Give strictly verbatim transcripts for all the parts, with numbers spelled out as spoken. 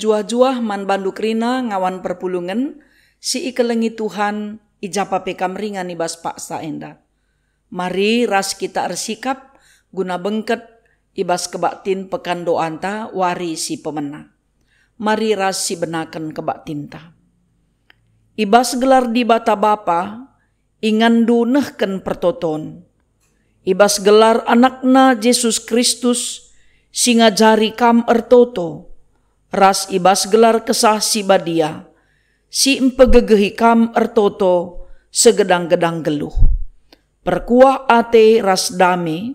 Juah-juah man bandu kerina ngawan perpulungen si ikelengi Tuhan, i ja pe kam ringan i bas paksa enda. Mari ras kita ersikap guna bengket i bas kebaktin pekan doanta wari si pemena. Mari ras sibenaken kebaktinta. I bas gelar Dibata Bapa, inganndu nehken pertoton. I bas gelar AnakNa Jesus Kristus, si ngajari kam ertoto, ras i bas gelar Kesah Si Badia, si mpegegehi kam ertoto segedang-gedang geluh. Perkuah ate ras dame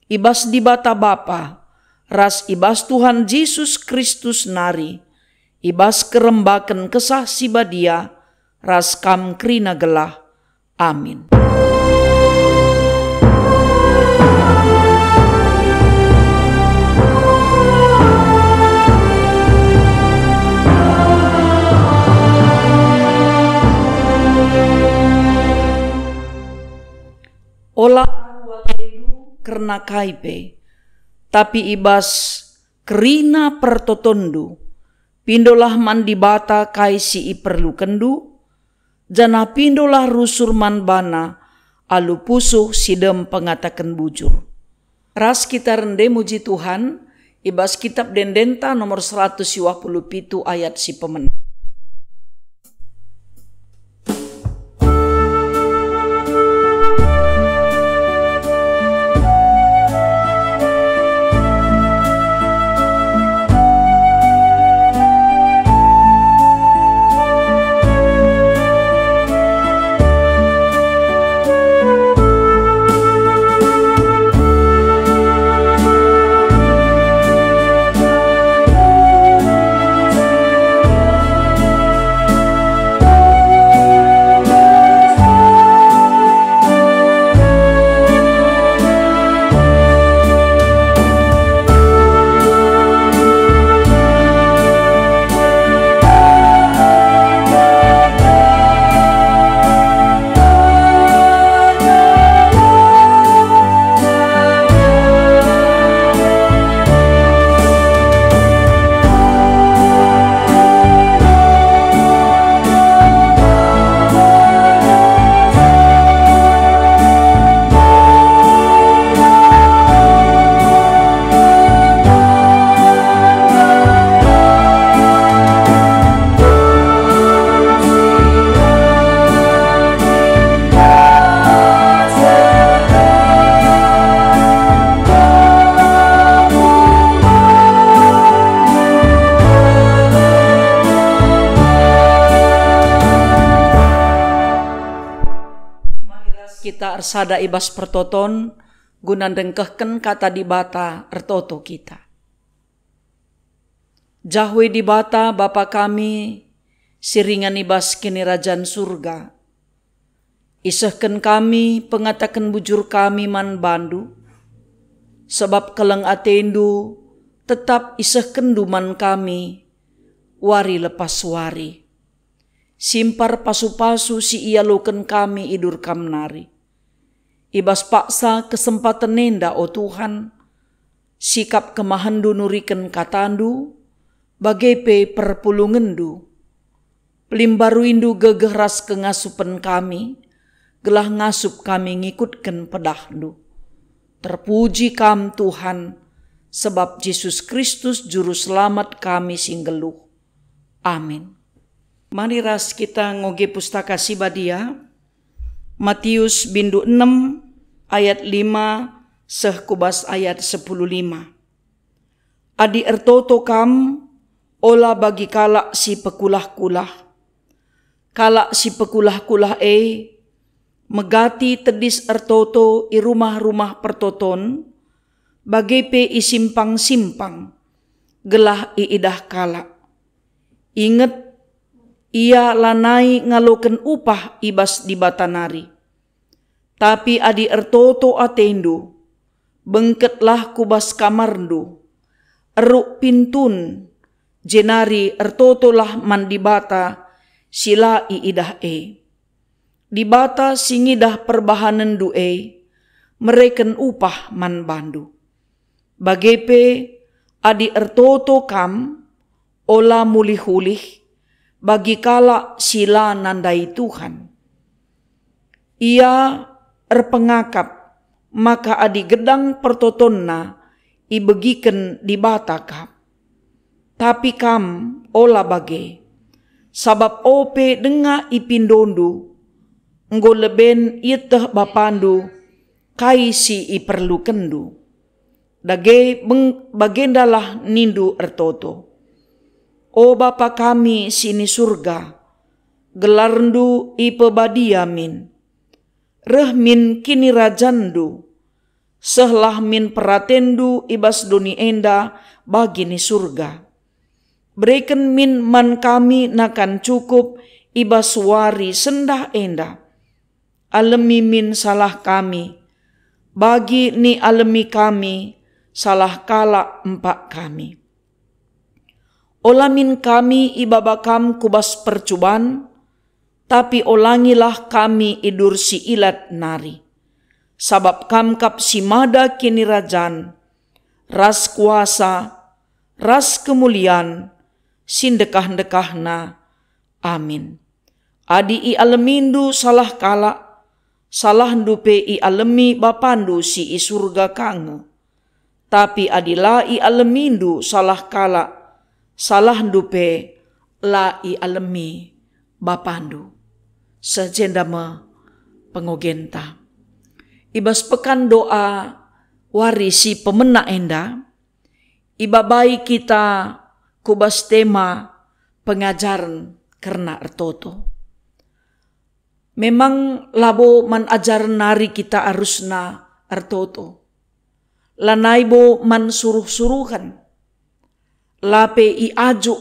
i bas Dibata Bapa ras i bas Tuhan Jesus Kristus nari, i bas kerembaken Kesah Si Badia ras kam kerina gelah. Amin. Ola aru atendu kerna kai pe, tapi i bas kerina pertotonndu, pindolah man Dibata kai si iperlukenndu, janah pindolah rusur man baNa alu pusuh si dem pengataken bujur. Ras kita rende muji Tuhan i bas Kitab Ende-endenta nomor seratus siwah puluh pitu ayat si pemena. Mari ras kita ersada i bas pertoton guna ndengkehken Kata Dibata ertoto kita. Jahwe Dibata, Bapa kami si ringan i bas Kinirajan Surga, isehken kami pengataken bujur kami man baNdu, sabap keleng ateNdu tetap isehkenNdu man kami wari lepas wari. Simpar pasu-pasu si ialoken kami idur Kam nari. I bas paksa kesempaten enda, o Tuhan, sikap kemahenNdu nuriken KataNdu, bage pe perpulungenNdu. Pelimbaruindu gegeh ras kengasupen kami, gelah ngasup kami ngikutken pedahNdu. Terpuji Kam, Tuhan, sebab Jesus Kristus Juru Selamat kami si nggeluh. Amin. Mari ras kita ngoge Pustaka Si Badia, Matius bindu enem ayat lima seh ku bas ayat sepuluh lima. Adi ertoto kam, ola bagi kalak si pekulah-kulah. Kalak si pekulah-kulah e megati tedis ertoto i rumah-rumah pertoton, bage pe i simpang-simpang, gelah iidah kalak. Inget, ia lanai ngaloken upah i bas Dibata nari. Tapi adi ertoto atendu, bengketlah ku bas kamarndu, eruk pintun, jenari ertotolah man Dibata si la iidah e. Dibata si ngidah perbahanenndu e mereken upah man bandu. Bage pe, adi ertoto kam, ola mulih-ulih bagi kalak si la nandai Tuhan. Ia erpengakap maka adi gedang pertotonna ibegiken Dibata kap. Tapi kam ola bage, sabap ope denga ipindondu, enggo leben ieteh Bapandu kai si iperlukenndu. Dage beng-, bagendalah nindu ertoto, "O Bapa kami si ni Surga, gelarNdu ipebadia min. Reh min kinirajanndu. Sehlah min peratenndu i bas doni enda bagi ni Surga. Bereken min man kami nakan cukup i bas wari sendah enda. Alemi min salah kami, bagi ni alemi kami salah kalak empak kami. Ola min kami ibaba Kam ku bas percuban, tapi olangilah kami i dur si ilat nari. Sabap Kam kap si mada kinirajan, ras kuasa, ras kemulian, si ndekah-ndekahna. Amin. Adi ialemindu salah kalak, salahndu pe ialemi Bapandu si i Surga ka nge. Tapi adi la ialemindu salah kalak, salahndu pe la ialemi Bapandu." Seh jenda me pengogenta. I bas pekan doa wari si pemena enda, ibabai kita ku bas tema pengajaren kerna ertoto. Memang labo man ajaren nari kita arusna ertoto. Lanai bo man suruh-suruhen. La pe iajuk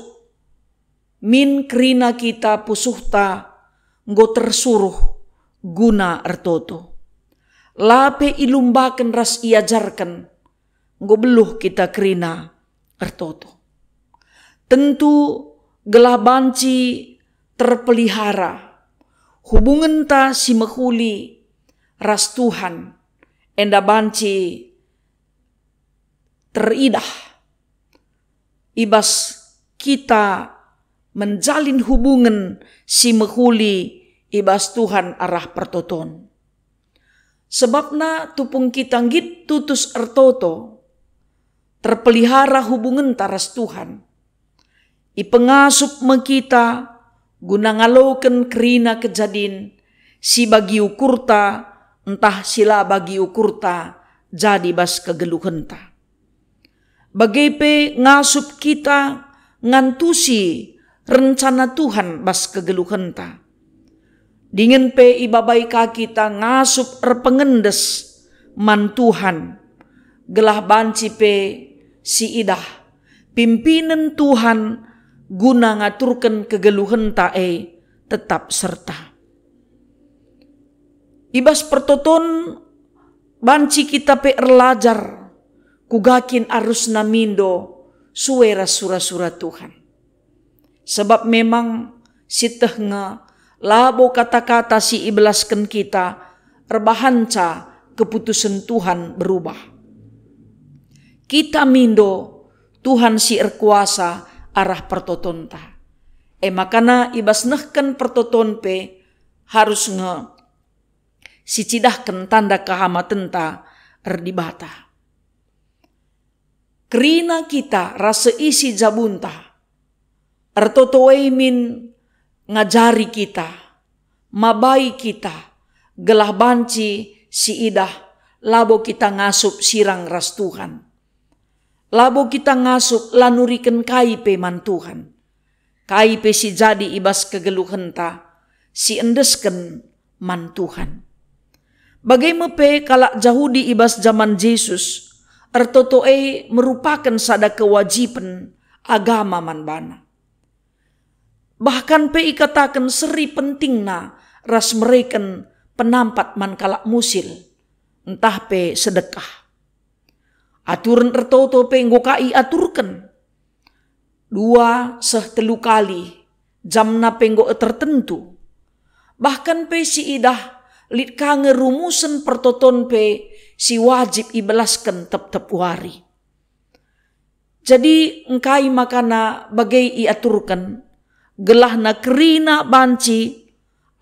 min kerina kita pusuhta enggo tersuruh guna ertoto. La pe ilumbaken ras iajarken, enggo beluh kita kerina ertoto. Tentu gelah banci terpelihara hubungenta si mehuli ras Tuhan, enda banci teridah i bas kita menjalin hubungen si mehuli i bas Tuhan arah pertoton. Sebabna tupung kita nggit tutus ertoto, terpelihara hubungenta ras Tuhan, ipengasup me kita guna ngaloken kerina kejadin si bagi ukurta ntah si la bagi ukurta jadi bas kegeluhenta. Bage pe ngasup kita ngantusi rencana Tuhan bas kegeluhenta. Dingen pe ibabai ka kita ngasup erpengendes man Tuhan, gelah banci pe siidah pimpinen Tuhan guna ngaturken kegeluhenta e tetap serta. I bas pertoton banci kita pe erlajar kuga kin arusna mindo sue ras sura-sura Tuhan. Sebab memang sieteh nge labo kata-kata si ibelasken kita erbahanca keputusen Tuhan berubah. Kita mindo Tuhan si erkuasa arah pertotonta. E makana i bas nehken pertoton pe harus nge sicidahken tanda kehamatenta erdibata. Kerina kita ras seisi jabunta, ertoto e min ngajari kita, mabai kita, gelah banci siidah labo kita ngasup sirang ras Tuhan. Labo kita ngasup la nuriken kai pe man Tuhan. Kai pe si jadi i bas kegeluhenta, siendesken man Tuhan. Bage me pe kalak Jahudi i bas jaman Jesus, ertoto e merupaken sada kewajiben agama man bana. Bahkan pe ikataken seri pentingna ras mereken penampat man kalak musil, ntah pe sedekah. Aturen ertoto pe enggo ka iaturken. Dua seh telu kali, jamna pe enggo tertentu. Bahkan pe siidah lit ka nge rumusen pertoton pe si wajib ibelasken tep-tep wari. Jadi engkai makana bage iaturken, gelahna kerina banci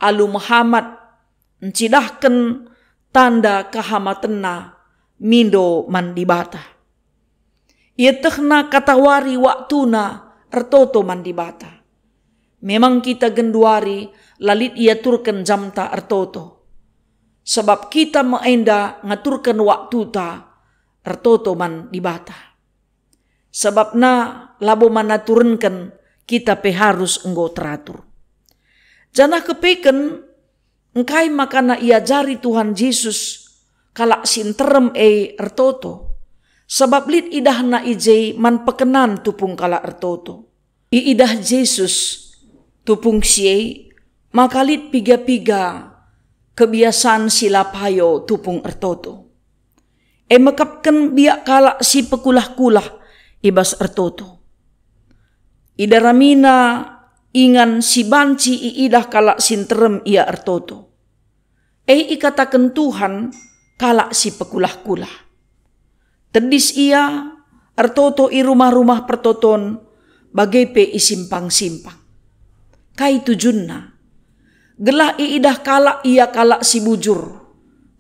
alu mehamat ncidahken tanda kehamatenna mindo man Dibata. Ietehna katawari waktuna ertoto man Dibata. Memang kita genduari la lit iaturken jamta ertoto, sabap kita me enda ngaturken waktuta ertoto man Dibata. Sabapna labo man aturenken, kita pe harus enggo teratur. Janah kepeken, engkai makana iajari Tuhan Jesus kalak si nterem e ertoto? Sabap lit idahna i je man pekenan tupung kalak ertoto. Iidah Jesus tupung si e, maka lit piga-piga kebiasan si la payo tupung ertoto. E mekapken biak kalak si pekulah-kulah i bas ertoto. Idaramina ingan si banci iidah kalak si nterem ia ertoto. E ikataken Tuhan kalak si pekulah-kulah. Tedis ia ertoto i rumah-rumah pertoton, bage pe i simpang-simpang. Kai tujunna? Gelah iidah kalak ia kalak si bujur,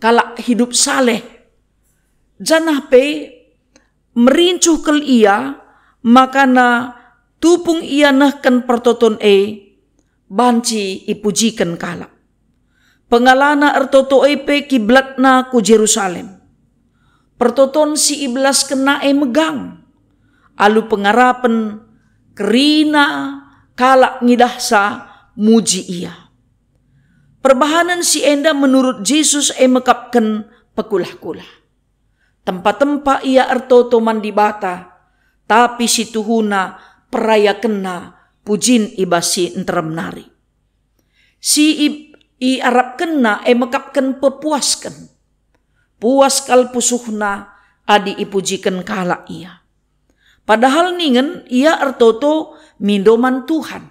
kalak hidup saleh, janah pe merincuh kal ia, makana tupung ia nehken pertoton e banci ipujiken kalak. Pengalana ertoto e pe kiblatna ku Jerusalem. Pertoton si ibelaskenna e megang, alu pengarapen kerina kalak ngidahsa muji ia. Perbahanen si enda menurut Jesus e mekapken pekulah-kulah. Tempa-tempa ia ertoto man Dibata, tapi si tuhuna perayakenna pujin i bas si nterem nari. Si i-, iarapkenna e mekapken pepuasken. Puas kal pusuhna adi ipujiken kalak ia. Padahal ningen ia ertoto mindo man Tuhan.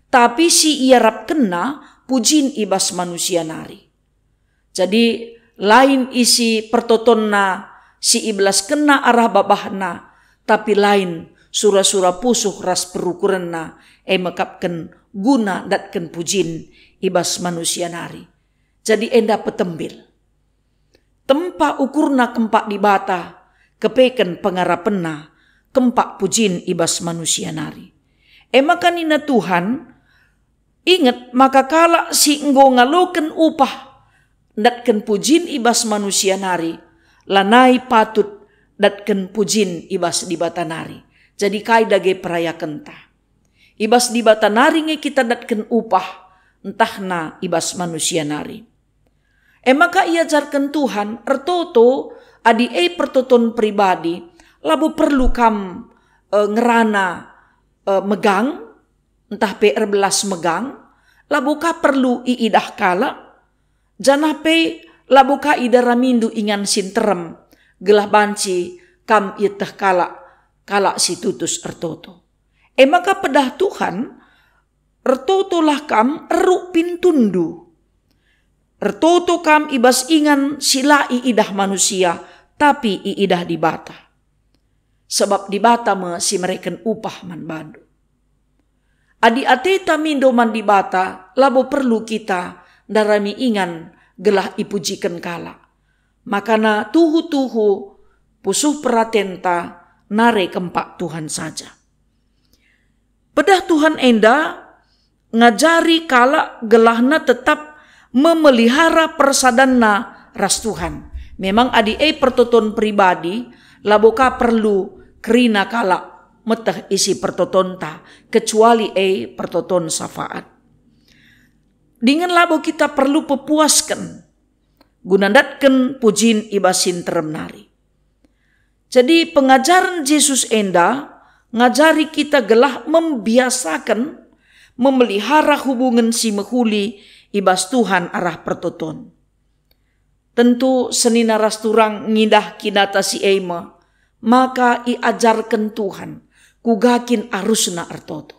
Tapi si iarapkenna pujin i bas manusia nari. Jadi, lain isi pertotonna si ibelaskenna arah babahna, tapi lain sura-sura pusuh ras perukurenna, e mekapken guna ndatken pujin i bas manusia nari. Jadi enda petembil. Tempa ukurna kempak Dibata, kepeken pengarapenna, kempak pujin i bas manusia nari. E maka nina Tuhan, inget maka kalak si enggo ngaloken upah ndatken pujin i bas manusia nari, lanai patut ndatken pujin i bas Dibata nari. Jadi kai dage perayakenta? I bas Dibata nari nge kita ndatken upah, ntahna i bas manusia nari. E maka iajarken Tuhan, ertoto, adi e pertoton pribadi, labo perlu kam, e, ngerana, e, megang, ntah pe erbelas megang, labo ka perlu iidah kalak, janah pe labo ka idaramindu ingan si nterem, gelah banci kam ieteh kalak, kalak si tutus ertoto. E maka pedah Tuhan, "Ertotolah kam eruk pintundu. Ertoto kam i bas ingan si la iidah manusia, tapi iidah Dibata. Sebab Dibata me si mereken upah man bandu." Adi ateta mindo man Dibata, labo perlu kita ndarami ingan gelah ipujiken kalak. Makana tuhu-tuhu pusuh peratenta nare kempak Tuhan saja. Pedah Tuhan enda ngajari kalak gelahna tetap memelihara persadanna ras Tuhan. Memang adi e pertoton pribadi, labo ka perlu kerina kalak meteh isi pertotonta, kecuali e pertoton syafaat. Dingen labo kita perlu pepuasken guna ndatken pujin i bas si nterem nari. Jadi, pengajaren Jesus enda ngajari kita gelah membiasaken memelihara hubungen si mehuli i bas Tuhan arah pertoton. Tentu senina ras turang ngidah kinata si e me, maka iajarken Tuhan kuga kin arusna ertoto.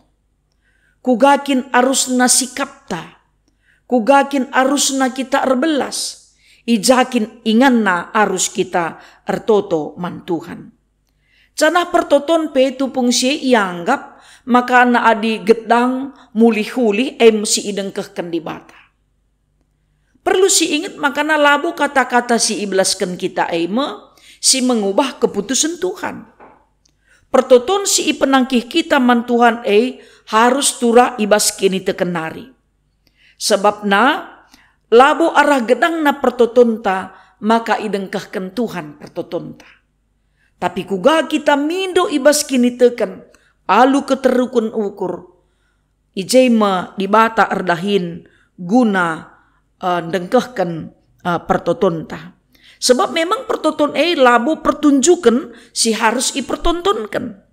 Kuga kin arusna sikapta? Kuga kin arusna kita erbelas? I ja kin inganna arus kita ertoto man Tuhan? Janah pertoton pe tupung si e ianggap makana adi gedang mulih-ulih e me si idengkehken Dibata. Perlu siinget makana labo kata-kata si ibelasken kita e me si mengubah keputusen Tuhan. Pertoton si ipenangkih kita man Tuhan e harus turah i bas kiniteken nari. Sebabna labo arah gedangna pertotonta maka idengkehken Tuhan pertotonta. Tapi kuga kita mindo i bas kiniteken alu keteruken ukur, i je me Dibata erdahin guna, eh, ndengkehken, eh, pertotonta. Sebab memang pertoton e labo pertunjuken si harus ipertontonken.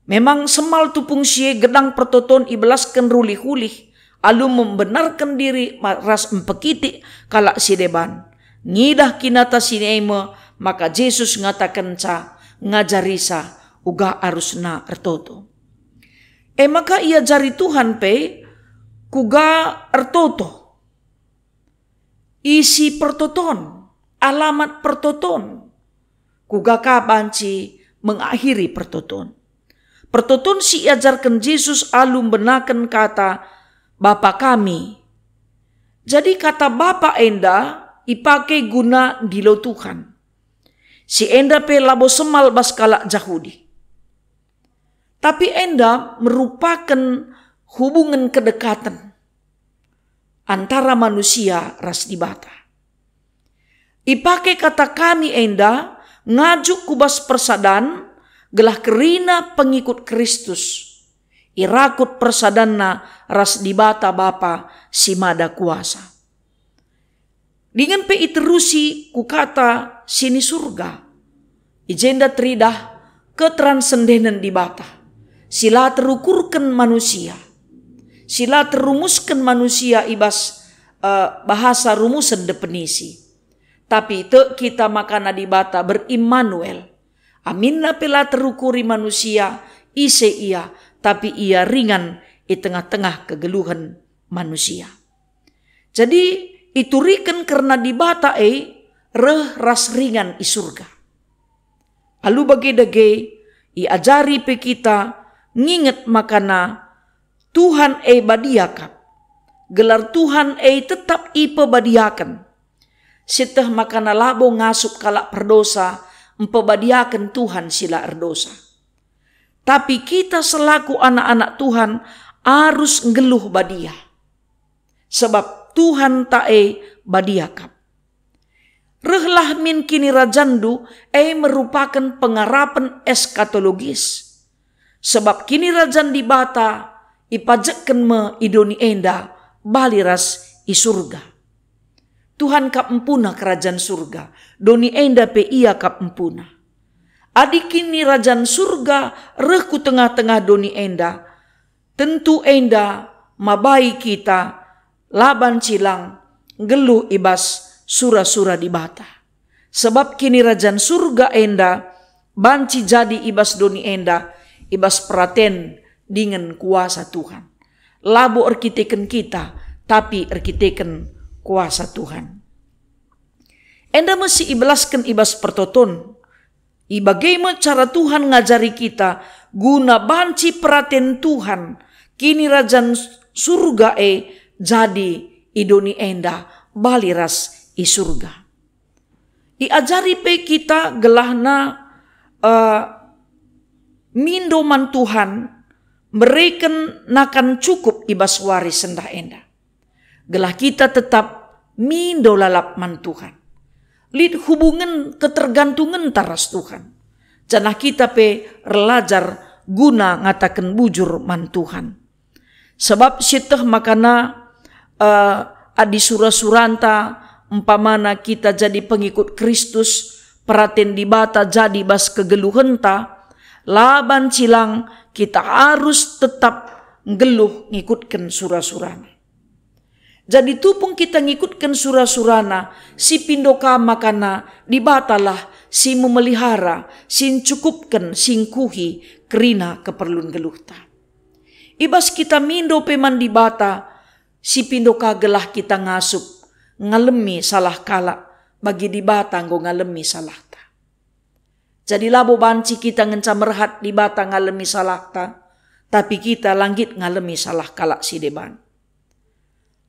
Memang semal tupung si e gedang pertoton ibelasken rulih-ulih, alu membenarken diri ma-, ras mpekitik kalak si deban. Ngidah kinata si e me maka Jesus ngatakenca, ngajarisa uga arusna ertoto. E maka iajari Tuhan pe kuga ertoto. Isi pertoton, alamat pertoton, kuga ka banci mengakhiri pertoton. Pertoton si iajarken Jesus alu mbenaken kata Bapa kami. Jadi kata Bapa enda ipake guna ndilo Tuhan. Si enda pe labo semal bas kalak Jahudi. Tapi enda merupaken hubungen kedekaten antara manusia ras Dibata. Ipake kata kami enda ngajuk ku bas persadan gelah kerina pengikut Kristus irakut persadanna ras Dibata Bapa si Mada Kuasa. Dingen pe iterusi ku kata si ni Surga. I jenda teridah ketransendenen Dibata, si la terukurken manusia, si la terumusken manusia i bas, eh, bahasa rumusen definisi. Tapi tek kita makana Dibata ber-Immanuel. Aminna pe la terukuri manusia, ise ia, tapi ia ringan i tengah-tengah kegeluhen manusia. Jadi, ituriken kerna Dibata e reh ras ringan i Surga. Alu bage dage, iajari pe kita nginget makana Tuhan e badia kap. Gelar Tuhan e tetap ipebadiaken. Sieteh makana labo ngasup kalak perdosa mpebadiaken Tuhan si la erdosa. Tapi kita selaku anak-anak Tuhan arus nggeluh badia. Sebab Tuhan ta e badia kap. Rehlah min kinirajanndu e merupaken pengarapen eskatologis. Sebab kinirajan Dibata ipajekken me i doni enda bali ras i Surga. Tuhan kap empuna kerajan Surga, doni enda pe Ia kap empuna. Adi kinirajan Surga reh ku tengah-tengah doni enda, tentu enda mabai kita la banci lang nggeluh i bas sura-sura Dibata. Sebab kinirajan Surga enda banci jadi i bas doni enda, i bas peraten dingen kuasa Tuhan. Labo erkiteken kita, tapi erkiteken kuasa Tuhan. Enda me si ibelasken i bas pertoton. I bage me cara Tuhan ngajari kita guna banci peraten Tuhan, kinirajan Surga e jadi i doni enda bali ras i Surga. Iajari pe kita gelahna, eh, mindo man Tuhan, mereken nakan cukup i bas wari sendah enda. Gelah kita tetap mindo lalap man Tuhan. Lit hubungen ketergantungenta ras Tuhan. Janah kita pe erlajar guna ngataken bujur man Tuhan. Sebab sieteh makana, eh, adi sura-suranta, umpamana kita jadi pengikut Kristus, peraten Dibata jadi bas kegeluhenta, la banci lang kita arus tetap nggeluh ngikutken sura-surana. Jadi tupung kita ngikutken sura-surana, sipindo ka makana Dibatalah si memelihara, si ncukupken, si ngkuhi kerina keperlun geluhta. I bas kita mindo pe man Dibata, sipindo ka gelah kita ngasup, ngalemi salah kalak, bagi Dibata enggo ngalemi salahta. Jadi labo banci kita ngenca merhat Dibata ngalemi salahta, tapi kita la nggit ngalemi salah kalak si deban.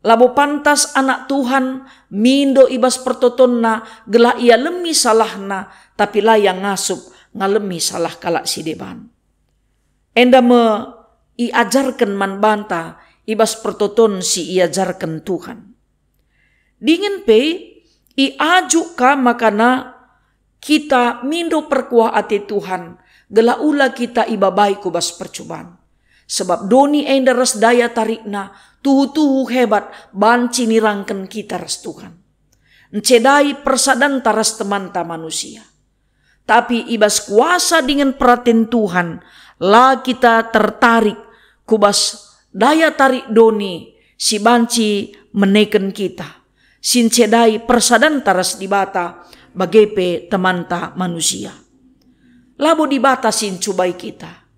Labo pantas anak Tuhan mindo i bas pertotonna gelah ialemi salahna, tapi la ia ngasup ngalemi salah kalak si deban. Enda me iajarken man banta i bas pertoton si iajarken Tuhan. Dingen pe iajuk ka makana kita mindo perkuah ate Tuhan, gelah ula kita ibabai ku bas percuban. Sebab doni enda ras daya tarikna tuhu-tuhu hebat banci nirangken kita ras Tuhan. Ncedai persadanta ras temanta manusia. Tapi i bas kuasa dingen peraten Tuhan, la kita tertarik ku bas daya tarik doni si banci meneken kita, si ncedai persadanta ras Dibata, bage pe temanta manusia. Labo Dibata si ncubai kita,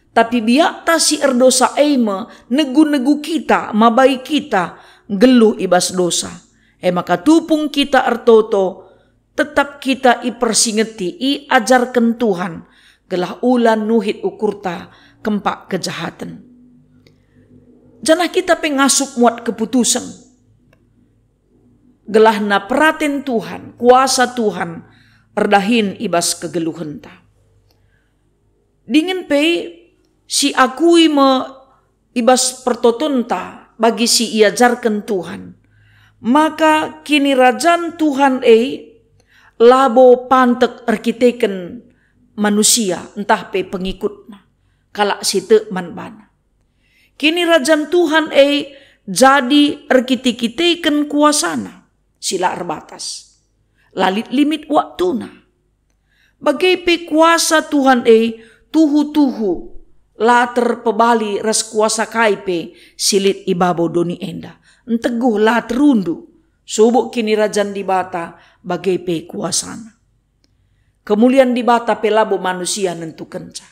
tapi biakta si erdosa e me negu-negu kita, mabai kita nggeluh i bas dosa. E maka tupung kita ertoto, tetap kita ipersingeti, iajarken Tuhan, gelah ula nuhit ukurta kempak kejahaten. Janah kita pe ngasup muat keputusen, gelahna peraten Tuhan, kuasa Tuhan erdahin i bas kegeluhenta. Dingen pe siakui me i bas pertotonta bagi si iajarken Tuhan, maka kinirajan Tuhan e labo pantek erkiteken manusia ntah pe pengikutna, kalak si tek man bana. Kinirajan Tuhan e jadi erkite-kiteken kuasana si la erbatas. La lit limit waktuna. Bage pe kuasa Tuhan e tuhu-tuhu la terpebali ras kuasa kai pe si lit i babo doni enda. Nteguh la terundu, subuk kinirajan Dibata bage pe kuasana. Kemulian Dibata pe labo manusia nentukenca.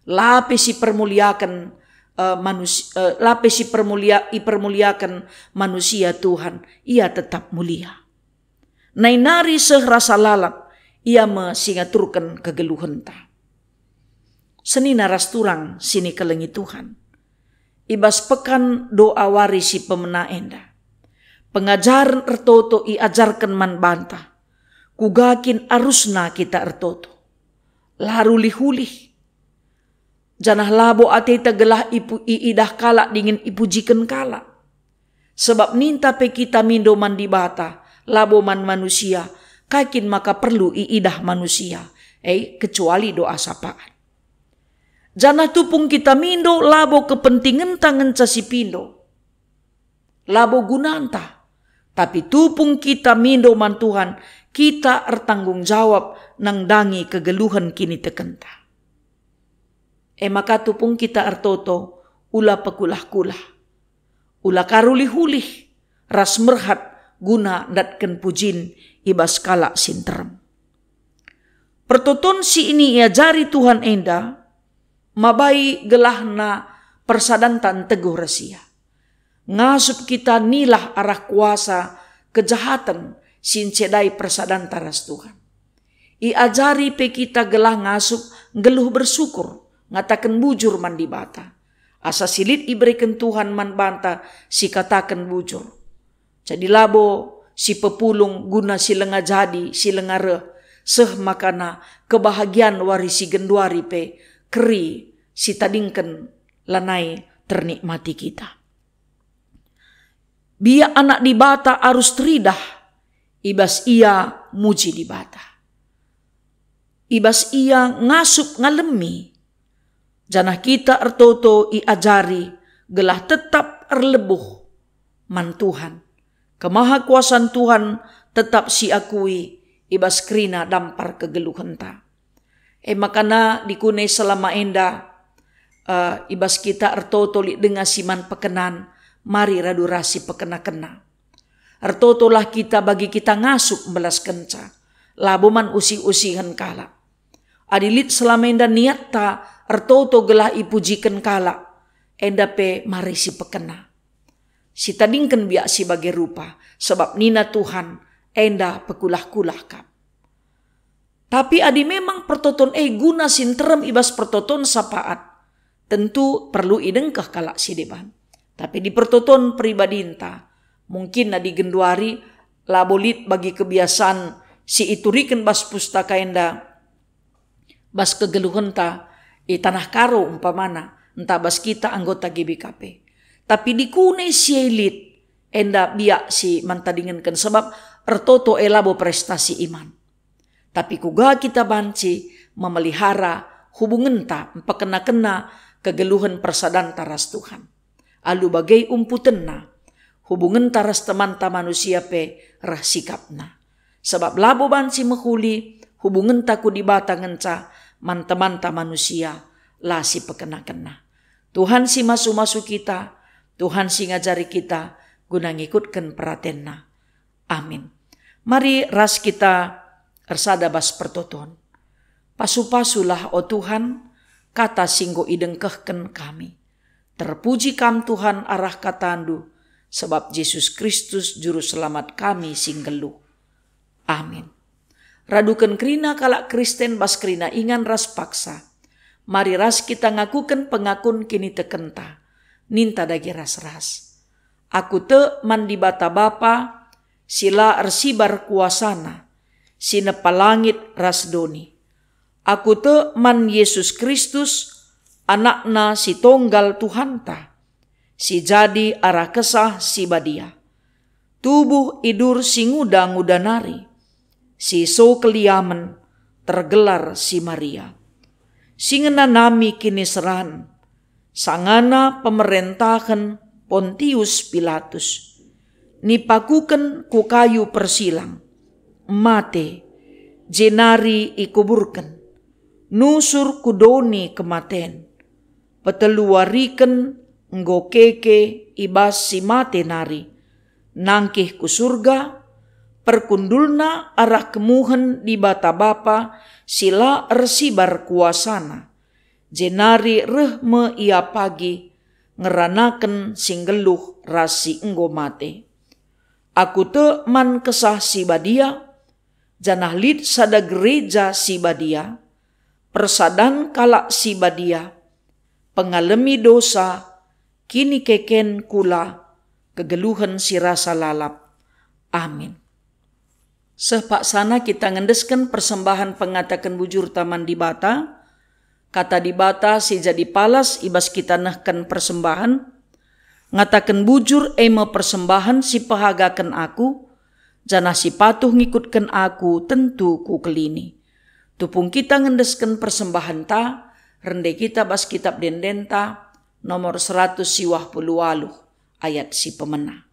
La pe si permuliaken, eh, manus-, eh, la pe si permulia-, ipermuliaken manusia Tuhan, ia tetap mulia. Nai nari seh rasa lalap, ia me si ngaturken kegeluhenta. Senina ras turang si nikelengi Tuhan. I bas pekan doa wari si pemena enda, pengajaren ertoto iajarken man banta, kuga kin arusna kita ertoto. La rulih-ulih. Janah labo ateta gelah ipu-, iidah kalak dingen ipujiken kalak. Sebab ninta pe kita mindo man Dibata, labo man manusia, kai kin maka perlu iidah manusia, e, kecuali doa sapaan. Janah tupung kita mindo labo kepentingenta ngenca sipindo, labo gunanta, tapi tupung kita mindo man Tuhan, kita ertanggung jawab nandangi kegeluhen kinitekenta. E maka tupung kita ertoto, ula pekulah-kulah, ula karulih-ulih, ras merhat guna ndatken pujin i bas kalak si nterem. Pertoton si ini iajari Tuhan enda mabai gelahna persadanta nteguh ras Ia. Ngasup kita nilah arah kuasa kejahaten si ncedai persadanta ras Tuhan. Iajari pe kita gelah ngasup nggeluh bersyukur, ngataken bujur man Dibata. Asa si lit ibereken Tuhan man banta si kataken bujur. Jadi labo si pepulung guna si langa jadi, si langa reh, seh makana kebahagian wari si genduari pe keri si tadingken lanai ternikmati kita. Biak anak Dibata arus teridah, i bas ia muji Dibata. I bas ia ngasup ngalemi, janah kita ertoto iajari gelah tetap erlebuh man Tuhan. Kemahakuasan Tuhan tetap siakui i bas kerina dampar kegeluhenta. E makana dikune selama enda, eh, i bas kita ertoto lit denga si man pekenan, mari radu ras sipekena-kena. Ertotolah kita bagi kita ngasup mbelaskenca, labo man usih-usihen kalak. Adi lit selama enda niatta ertoto gelah ipujiken kalak, enda pe mari sipekena. Sitadingken biak si bage rupa, sebab nina Tuhan, enda pekulah-kulah kap. Tapi adi memang pertoton e guna si nterem i bas pertoton sapaat, tentu perlu idengkeh kalak si deban. Tapi di pertoton pribadinta, mungkin adi genduari labo lit bagi kebiasaan si ituriken bas pustaka enda, bas kegeluhenta i tanah Karo umpamana, ntah bas kita anggota G B K P. Tapi dikune si e lit, enda biak si man tadingenken, sebab ertoto e labo prestasi iman. Tapi kuga kita banci memelihara hubungenta, mpekena-kena kegeluhen persadanta ras Tuhan. Alu bage umputenna, hubungenta ras temanta manusia pe reh sikapna. Sabap labo banci mehuli hubungenta ku Dibata ngenca man temanta manusia la sipekena-kena. Tuhan si masu-masu kita, Tuhan si ngajari kita guna ngikutken peratenNa. Amin. Mari ras kita ersada bas pertoton. Pasu-pasulah, o Tuhan, kata si enggo idengkehken kami. Terpuji Kam, Tuhan, arah kataNdu, sebab Jesus Kristus Juru Selamat kami si nggeluh. Amin. Raduken kerina kalak Kristen bas kerina ingan ras paksa. Mari ras kita ngakuken pengakun kinitekenta. Ninta dage ras-ras. Aku tek man Dibata Bapa, si la ersibar kuasaNa, si nepa langit ras doni. Aku tek man Jesus Kristus, AnakNa si tonggal Tuhanta, si jadi arah Kesah Si Badia. Tubuh idur si nguda-nguda nari, si so keliamen tergelar si Maria, si ngenanami kiniseran, sangana pemerentahen Pontius Pilatus, nipakuken ku kayu persilang, mate, jenari ikuburken, nusur ku doni kematen. Peteluwariken enggo keke i bas si mate nari, nangkih ku Surga, perkundulna arah kemuhen Dibata Bapa si la ersibar kuasaNa, jenari reh me Ia pagi ngeranaken si nggeluh ras si enggo mate. Aku tek man Kesah Si Badia, janah lit sada gereja si badia, persadan kalak si badia, pengalemi dosa, kinikeken kula, kegeluhen si rasa lalap. Amin. Seh paksana kita ngendesken persembahen pengataken bujurta man Dibata. Kata Dibata si jadi palas i bas kita nehken persembahen, ngataken bujur e me persembahen si pehagaken aku, janah si patuh ngikutken aku tentu kukelini. Tupung kita ngendesken persembahenta, rende kita bas Kitap Ende-endenta nomor seratus siwah puluh waluh, ayat si pemena.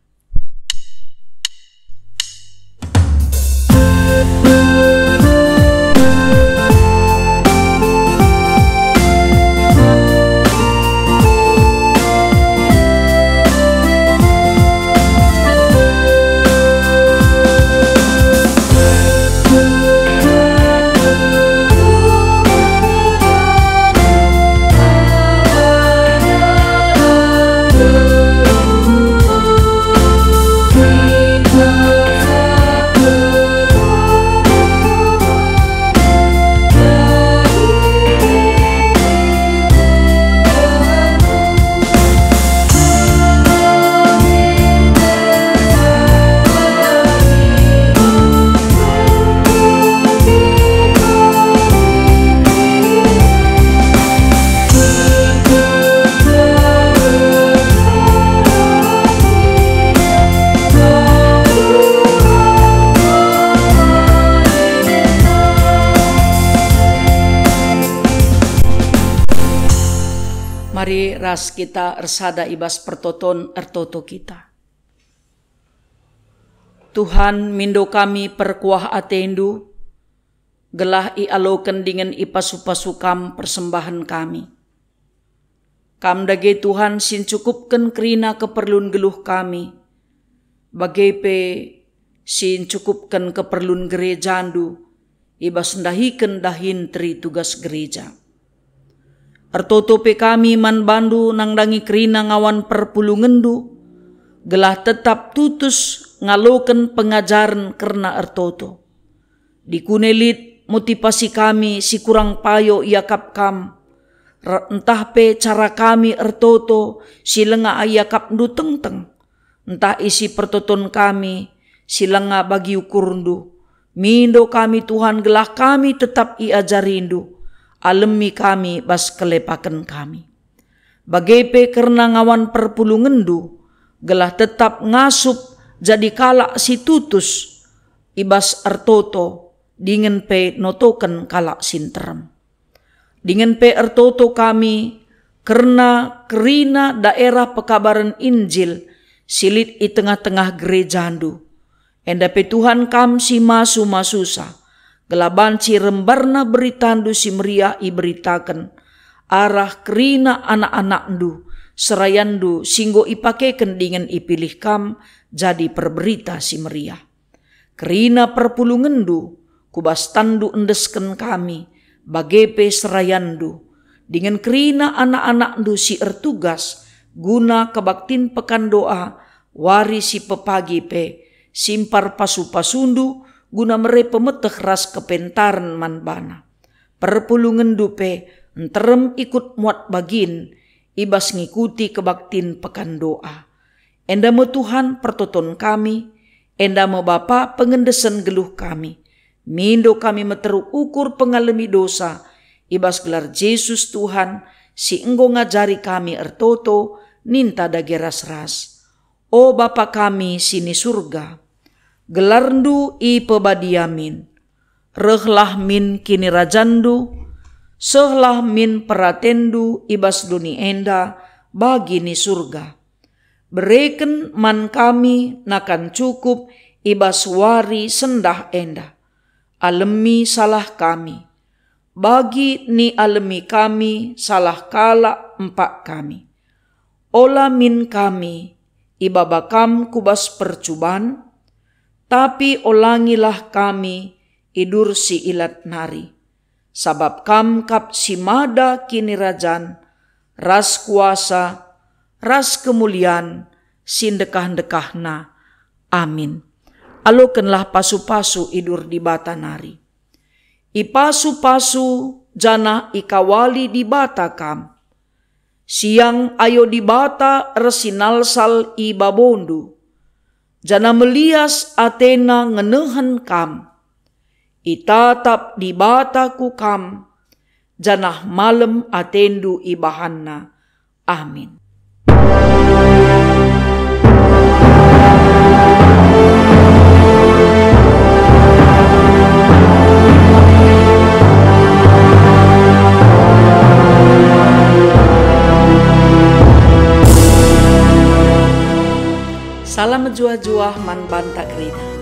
Mari ras kita ersada i bas pertoton ertoto kita. Tuhan, mindo kami perkuah ateNdu, gelah ialoken dingen ipasu-pasu Kam persembahen kami. Kam dage, Tuhan, si ncukupken kerina keperlun geluh kami, bage pe si ncukupken keperlun gerejaNdu i bas ndahiken dahin teri tugas gereja. Ertoto pe kami man baNdu nandangi kerina ngawan perpulungenNdu, gelah tetap tutus ngaloken pengajaren kerna ertoto. Dikune lit motipasi kami si kurang payo iakap Kam, ntah pe cara kami ertoto si langa iakapNdu tengteng, ntah isi pertoton kami si langa bagi ukurNdu. Mindo kami, Tuhan, gelah kami tetap iajariNdu, alemi kami bas kelepaken kami. Bage pe kerna ngawan perpulungenNdu, gelah tetap ngasup jadi kalak si tutus i bas ertoto, dingen pe notoken kalak si nterem. Dingen pe ertoto kami kerna kerina daerah pekabaren Injil si lit i tengah-tengah gerejaNdu. Enda pe Tuhan, Kam si masu-masusa, gelah banci rembarna beritaNdu si meriah iberitaken, arah kerina anak-anakNdu, serayanNdu si enggo ipakeken dingen ipilih Kam jadi perberita si meriah. Kerina perpulungenNdu, ku bas tanNdu endesken kami, bage pe serayanNdu, dingen kerina anak-anakNdu si ertugas guna kebaktin pekan doa wari si pepagi pe, simpar pasu-pasuNdu guna mere pemeteh ras kepentaren man bana. PerpulungenNdu pe nterem ikut muat bagin i bas ngikuti kebaktin pekan doa. Enda me Tuhan pertoton kami, enda me Bapa pengendesen geluh kami. Mindo kami meteruk ukur pengalemi dosa, i bas gelar Jesus Tuhan, si enggo ngajari kami ertoto, ninta dage ras-ras. O Bapa kami si ni Surga, gelarNdu ipebadia min. Rehlah min kinirajanNdu, sehlah min peratenNdu i bas doni enda bagi ni Surga. Bereken man kami nakan cukup i bas wari sendah enda. Alemi salah kami, bagi ni alemi kami salah kalak empak kami. Ola min kami ibaba Kam ku bas percuban, tapi olangilah kami idur si ilat nari. Sabap Kam kap si mada kinirajan, ras kuasa, ras kemulian si ndekah-ndekahna. Amin. Alokenlah pasu-pasu idur Dibata nari. Ipasu-pasu janah ikawali Dibata Kam. Siang ayo Dibata ersinalsal i babondu, janah melias atena ngenehen Kam. Itatap Dibata ku kam, janah malem atendu ibahanNa. Amin. Salam mejuah-juah man banta kerina.